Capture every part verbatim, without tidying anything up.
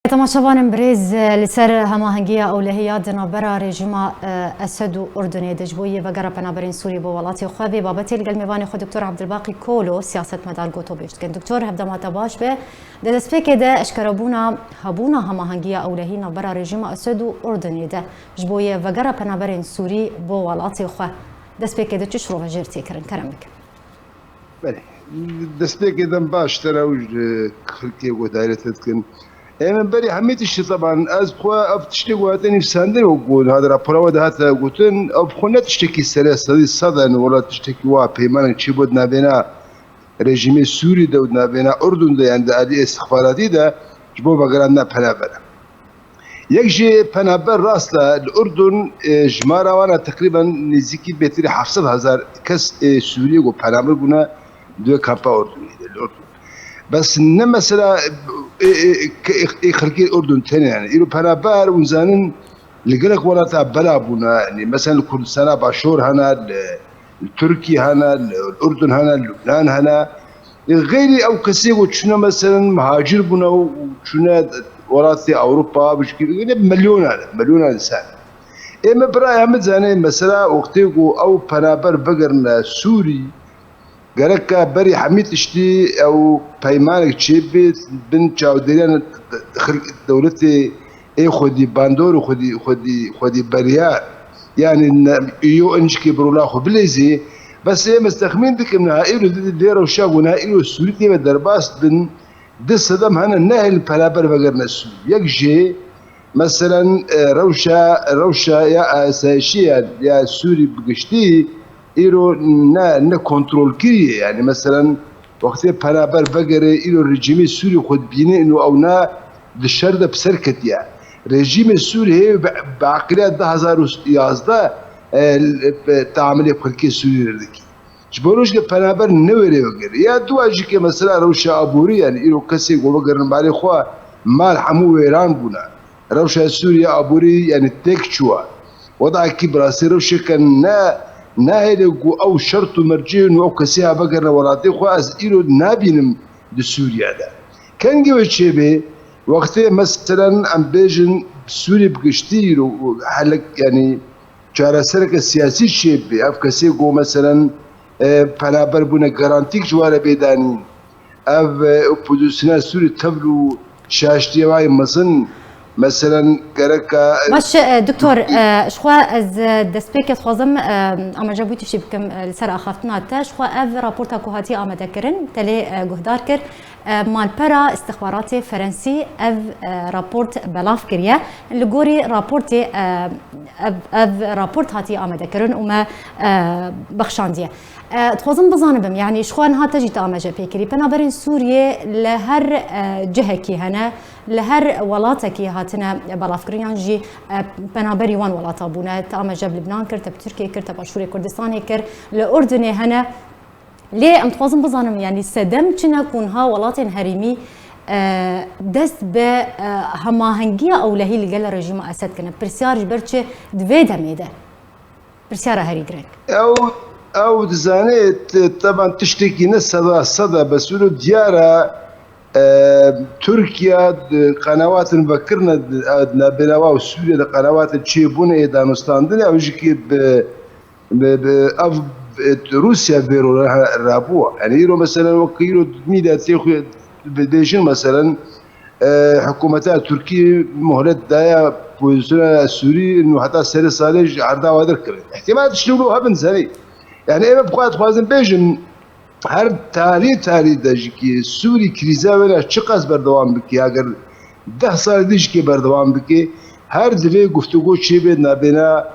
Temaşevanên birêz, li ser hemahengiya ewlehî ya di navbera rejîma, e, Esed û Urdunê de ji bo yê vegera penaberên Sûrî bo welatê xwe, vê babetê li gel mêvanê xwe Doktor Abdulbaqî Kolo, siyasetmedar, gotobêj dikin. Doktor, hevdema te baş be. Di destpêkê de eşkerebûna hebûna hemahengiya ewlehî navbera rejîma Esed û Urdunê de ji bo yê vegera penaberên Sûrî bo welatê xwe, destpêkê de çi şirove jê re tê kirin? Kerem bikin. Belê. Destpêkê dem baş te re û ji xelkê guhdariyê te dikin. Ê min berî hemî tiştî teban ez xwe ev tiştê ku hate nivîsandin û ku di rapora we de hate gotin, ev xwe ne tiştekî sere sedî sed e, wela tiştekî wa peymanek çêbû di navbêna rejîmê Sûrî de û di navbêna Urdun de, yani di alî istixbaratî de ji bo vegerandina penaberan. Yek jî penaber rast e, li Urdun, e, jimara wan e teqrîben nêzîkî bêtirî heft sed hezar kes, e, Sûriyê ku penaber bûne di wê kampa Urdunê de li Urdun. Bes ne mesela, e, e, e, e, xelkê Urdun tenê yani. Îro penaber hûn zanin li gelek welata bela bûne. Yani mesela li Kurdistana Başûr hene, li, li Tirkî hene, li Urdun hene, li Lubnan hene. Xeyrî ew kesê ku çûne, meselen, muhacir bûne û çûne welatê Ewropa, bijkî, ne milyonan, milyonan însan. Ê me birayê hemî dizane, mesela, wextê ku ew penaber vegerine Sûrî, gereka berî hemî tiştî ew peymanek çêbê bin çavdêriyan xil-, dewletê ê xwedî bandor û xwedî, xwedî, xwedî beriyar. Yani ne, û encikê bi rola xwe bilêzê. Bes ê ez texmîn dikim niha îro di, di, dê rewşa ku niha îro Sûrî tê ve derbas bin, di sedem hene nehêlin penaber vegerine Sûrî. Yek jê, meselen, e, rewşa, rewşa ya asayişî ya, ya Sûrî bi giştî îro ne, ne kontrolkirî ye. Yani meselen, wextê penaber vegerê, îro rejîmê Sûrî xwe dibîne, ino ew ne di şer de bi ser ketiye. Rejîmê Sûrî hê bi, bi aqiliya du hezar û yazdeh, e, li, bi teamilê xelkê Sûrî re dikî. Ji bo rojke penaber newêrê vegerê. Ya dua jî ke mesela rewşa aborî, yani îro kesê ku vegerin malê xwe, mal hemû wêran bûne. Rewşa Sûriye aborî, yani têk çûwa. Wedakî bi rastî rewşeke ne, nehêle ku ew şert û mercê û ew kesê ha vegerine welatê xwe, ez îro nabînim di Sûriye de. Kengê wê çêbê, wextê meselen em bêjin Sûrî bi giştî îro helek, yani çaresereke siyasî çêbê, ev kesê ku meselen, e, penaber bûne garantîk ji wan re bê danîn. Ev, e, opozisyona Sûrî tevl û şaştiye wayê mezin, meselen, gereka, e, Baş, e, doktor, Tirkî e, ji xwe ez, e, destpêkê dixwazim, e, amaje bû tiştî bikim, e, li ser axaftina te. Ji xwe ev raporta ku hatiye amade kirin, te lê, e, guhdar kir. E, malpera istixbaratê Ferensî ev, e, raport belav kiriye. Li gorî raportê, e, ev, ev raport hatiye amade kirin û me, e, bexşandiye. E, dixwazim bizanibim, yanî ji xwe niha te jî te amaje pê kirî. Penaberên Sûriyê li her, e, cihekî hene, li her welatekî hatine belavkirin yan jî, e, penaberî wan welata bûne. Te amaje bi Libnan kir, te bi Tirkiyê kir, te Başûrê Kurdistanê kir, li Urdunê hene. Lê em dixwazin bizanin, yanî sedem çi ne ku niha welatên herêmî, e, dest bi, e, hemahengiya ewlehî li gel rejîma Esed kine. Pirsyar ji ber çi di vê demê de? Pirsyara herî gireng. Ew, ew dizane, t-, teban tiştekî ne seda sed e, bes wilo diyar e, e, Tirkiye di qenawatin vekirine, di, e, di navbêna wa û Sûriye de qenawatin çêbûne ê danûstandinê, ew jî ki bi, bi, bi, ev, e, Rûsya vê role rabûwa. Yani îro meselen wek îro mîdya tê xwe bêjin meselen, e, hikûmeta Tirkî muhlet daye pozisyona Sûrî, nû heta serê salê ji erda we derkeve. Îhtimal tiştî wilo hebin serê. Yani ê me bi xwe dixwazin bêjin, her tarî tarî de jî ki Sûrî krîza wê re çiqas berdewam bike, eger deh sal dî jî ki berdewam bike, her divê guftûgo çêbe nabêna,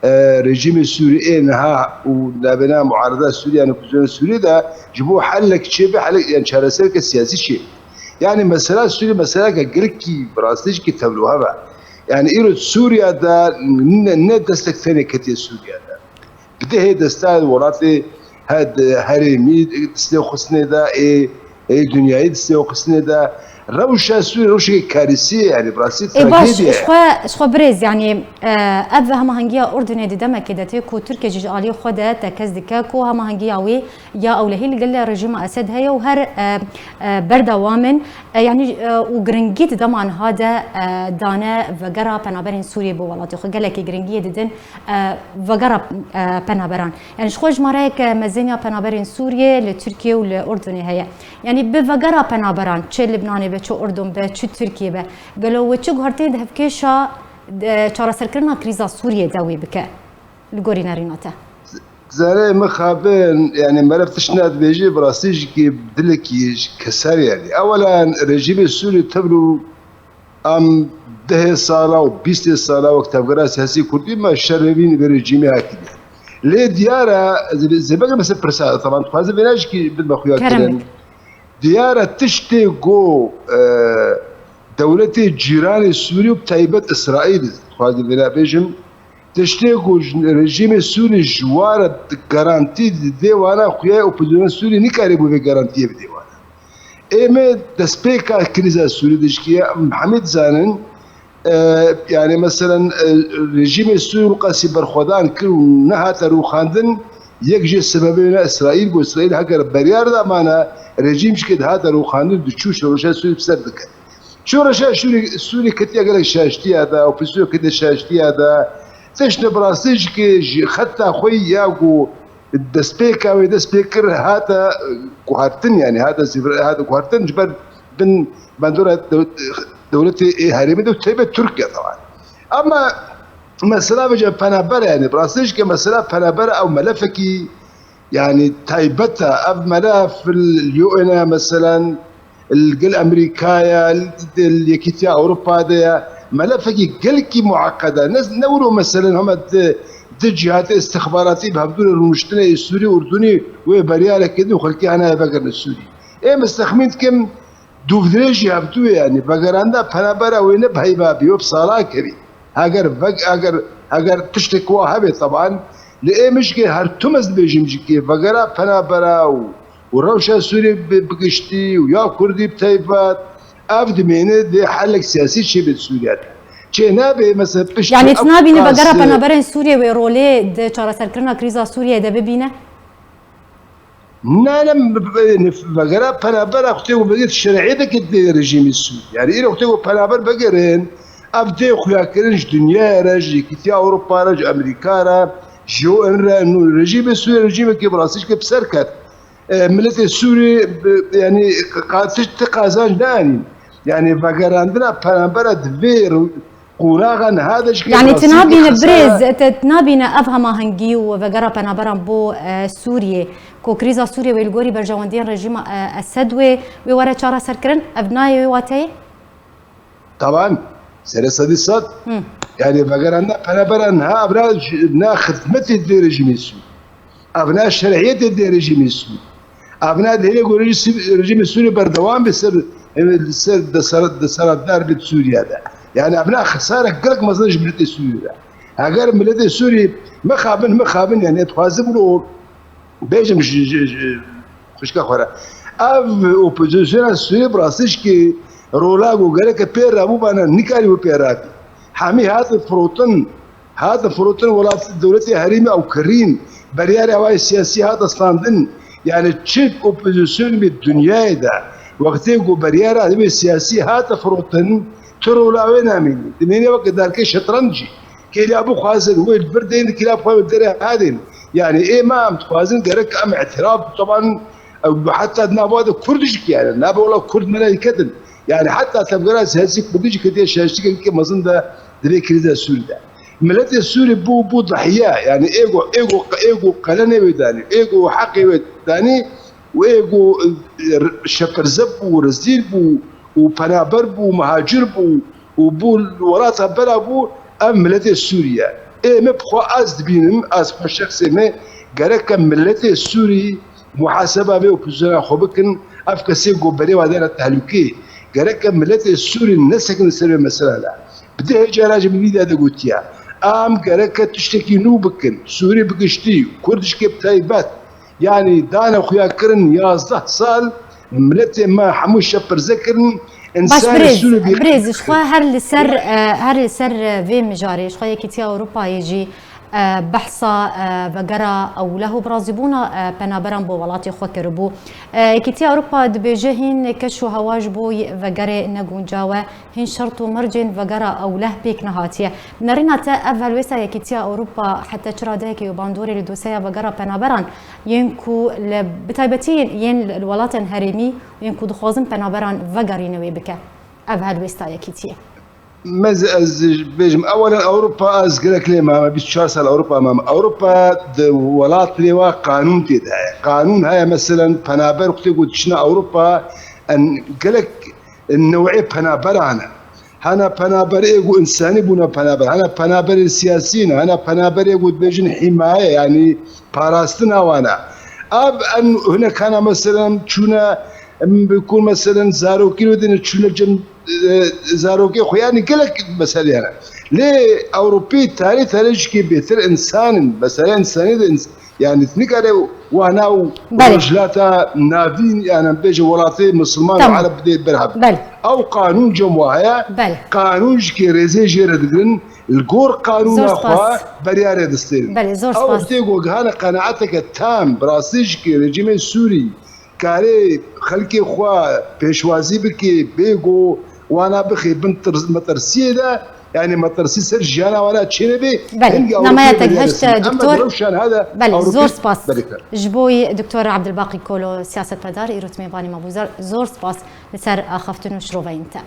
e, rejîmê Sûrî ê niha û nabêna muareda Sûrî, yani opozîsyona Sûrî de ji bo helek çêbe, helek, yani çaresereke siyasî çêbe. Yani mesela Sûrî meseleke gelekî bi rastî jî ki tevlihev e. Yani îro Sûriye de ne, ne destek tenê ketiye Sûriye de. Bi dehê destan welatê he-, herêmî destê xistinê de, ê, ê dinyayê destê xistinê de, Rewşa Sûriyê rewşekî karîsî ye, yanî bi rastî Ê baş, trajedî ye. ji xwe, ji xwe birêz, yanî, e, ev hemahengiya Urdunê di demekê de tê ku Tirkiye jî ji aliyê xwe de tekez dike ku hemahengiya wî ya ewlehî li gel rejîma Esed heye û her, e, e, berdewam in. E, yanî, e, û giringî di dema niha de, e, dane vegera penaberên Sûriyê bo welatê xwe. Gelekî giringiyê didin, e, vegera, e, penaberan. Yanî ji xwe jimareyek mezin ya penaberên Sûriyê li Tirkiye û li Urdunê heye. Yanî bi vegera penaberan, çi Libnanê be, çi Urdun be, çi Tirkiye be, gelo we çi guhertinê di hevkêşa, e, çareserkirina krîza Sûriyê de wê bike li gorî nerîna te? Zerê mixabin, yanî meriv tişt nedibêjî, bi rastî jî kî dilekî ji keser, yanî. Ewelan rejîmê Sûrî tevlû em dehê sala û bîstê sala wek tevgera siyasî Kurdî me şerê vî vê rejîmê hakimiyet. Lê diyar e, zêbeke mesela pirsa, taban dixwazim vêna jî kî bidme xuya Kerem kirin. bike. Diyar e tiştê ku, e, dewletê cîranê Sûrî û bi taybet Îsraîl, dixwazim vêna bêjim, tiştê ku ji, rejîmê Sûrî ji wa re garantî didê wana, xuya opozisyona Sûrî nikarîbû vê garantiyê bidê wana. Ê me destpêka krîza Sûrî dişkiye, em hemî dizanin, e, yanî meselen, e, rejîmê Sûrî qasî berxwedan kir û nehate rûxandin, yek jê sebebê ne Îsraîl bû. Îsraîl heger beryar da mana rejîm jikê dihate rûxandin, diçû şoreşa Sûrî bi ser dike. Şoreşa Sûrî, Sûrî ketiye gelek şaştiya de, opozîsyon ketiye şaştiya de. Tişt bi rastî jikê ji xeta xwe ya ku destpêka wê dest pê kir hate guhertin, yanî hate zîvir-, hate guhertin ji ber bin bandora dew-, dewletê ê herêmê de û taybet Tirkiye taban. Ama mesela vêce penaber, yanî bi rastî jikê mesela penaber ew melefekî, yanî taybet e. Ev melef li U N e, meselen, li gel Amerîkaya, li, li Yekîtiya Ewropa de ye. Melefekî gelkî mueqed e. Ne, ne wilo, meselen, hema di, di cihatê istixbaratî bi hevdû re rûniştine ê Sûrî, Urdunî wê beryarek kidin û xelkê hene vegerine Sûrî. Ê min texmîn dikim, dûvdirêjî hevdû ye, yanî vegeranda penabera wê ne bi heyva bî, wê bi sala kevî. Heger veg-, heger, heger tiştek wa hebe taban, li ê min jikê her tim ez dibêjim jikê vegera penabera û, û rewşa Sûriyê bi, bi giştî û ya Kurdî bi taybet, ev dimêne dê helek siyasî çêbe Sûriye de. Çê nabe, mesela piştî Yanî ev tu nabîne vegera qasê- penaberên Sûriyê wê rolê di çareserkirina krîza Sûriyê de bibîne? Ne, ne, vegera penabera xwe tê ku vegir şer'iyeteke dê rejîmê Sûrî. Yani îro xwe tê ku penaber vegerin, ev dê xuyakirin ji dinyaya re, ji Yekîtiya Ewropa re, ji Amerîka re, ji U N re, nû rejîmê Sûrî, rejîmekê bi rastî jî bi ser ket. E, miletê Sûrî, bi, yani, qa-, ti, ti qazanc neanîn. Yani vegerandina penabera di vê ru-, qonaxa niha de jî Yani rastî tu nabîne xesara- birêz, tu nabîne ev hemahengî û vegera penaberan bo, e, Sûriyê, ku krîza Sûriyê wê li gorî berjewendiyên rejîma, e, Esed wê, wê were çareserkirin, ev nayê wê wateyê? Taban, serê sedî sed. Yani vegerandina penabera niha ev na, na xizmetê dê rejîmê Sûrî. Ev na şer'iyetê dê rejîmê Sûrî. Ev na dê ku rejî-, rejîmê Sûrî berdewam be ser, ser, de ser, de seretdar be Sûriye de. Yani ev na xesarek gelek mezin ji miletê Sûrî de. Eger miletê Sûrî mixabin, mixabin, yani dixwazim wilo bêjim ji, ji, ji xwişka xwe re. Ev opozisyona Sûrî bi rastî jî rola ku gereke pê rabûbana nikarî wê pê rabî. Hemî hatin firotin, hatin firotin welat, dewletê herêmî ew kirîn, beryarê awayê siyasî hate standin. Yani çi opozisyon bi dinyayê de wextê ku beryara wê siyasî hate firotin, tu rola wê namînî. Dimêne weke darkê şetrencî. Kêliya bixwazin, wê li vir dên, kêliya bixwazin, wê derê hadên. Yani ê me em dixwazin, gerek em îtiraf, taban, ew heta di nava de Kurd jî yani, nabe wela Kurd me ne ketin. Yani heta tevgera siyasî Kurdî jî ketiye şaştîkeke mezin de di vê krîza Sûrî de. Miletê Sûrî bû, bû dahiye, yani ê ku, ê ku, ê ku qelenê wê danî, ê ku heqê wê danî û ê ku, e, şepirze bû, rezîl bû û penaber bû, muhacir bû û bû li welata bela bû, ev miletê Sûrî ye. Ê me bi xwe ez dibînim, ez xwe şexsê me, gereke miletê Sûrî muhaseba vê opozisyona xwe bikin, ev kesê ku berê wa dene tehlûkê. Gereke miletê Sûrî nesekine ser vê mesela de. Bi dehê cara jî min vî de gotiye. Em gereke tiştekî nû bikin. Sûrî bi giştî, Kurd jî bi taybet. Yani dane xuya kirin yazdeh sal, miletê me hemû şepirze kirin, Baş birêz, birêz, ji xwe her li ser, e, her li ser, e, vê mijarê, ji xwe Yekîtiya Ewropayê jî, e, behsa, e, vegera ewleh û birazîbûna, e, penaberan bo welatê xwe kiribû. E, Yekîtiya Ewropa dibêje hîn keş û hewa ji bo vegerê neguncaw e, hîn şert û mercên vegera ewleh pêk nehatiye. Nerîna te ev helwêsta Yekîtiya Ewropa heta çi radeyekê û bandorê li dosyeya vegera penaberan yên ku li, bi taybetî yên li welatên herêmî, yên ku dixwazin penaberan vegerîne wê bike. Ev helwêsta Yekîtiyê. Ez, ez bêjim, ewelen Ewropa ez gelek lê mame, bîst û çar sal Ewropa mame. Ewropa di welat lê wa qanûn tê de heye. Qanûn heye, meselen, penaber wextê ku diçine Ewropa, en gelek newê penaberan e. Hene penaberê ku însanî bûne penaber, hene penaberê siyasî ne, hene penaberê ku dibêjin hîmaye, yanî parastina wan e. Ev en hinek hene, meselen, çûne, em, bi ku, meselen, zarokî wê dine çûne cem, e, zarokê xwe, yanî gelek mesele hene. Lê Ewropî tarî tarî jikê bêtir însan in, mesele însanî de ins-, yanî nikare wana û Belê. Rojhilata Navîn, yanî em bêje welatê Misilman û Tamam. Ereb bidê ber hev. Belê. Ew qanûn cem wa heye, Belê. Qanûn jikê rêzê jê re digirin, li gor qanûna Zor xwe spas. Beriyarê distêrin. Belê, zor Ew spas. Wextê ku gihane qenaeteke tam, bi rastî jikê rejîmê Sûrî karê xelkê xwe pêşwazî bike, bê ku wana bixe bin tirs-, metirsiyê de, yanî metirsî ser jiyana wana çênebe, Belê, hingî nameya Ewropî te beriyarê giheşt, distêrin. Em Doktor. Bi rewşan hade Belê, Ewropî zor spas. Berê kir. Ji bo wî Doktor Abdulbaqî Kolo, siyasetmedar, îro timê banê me bû. Zor, zor spas li ser axaftin û şiroveyên te.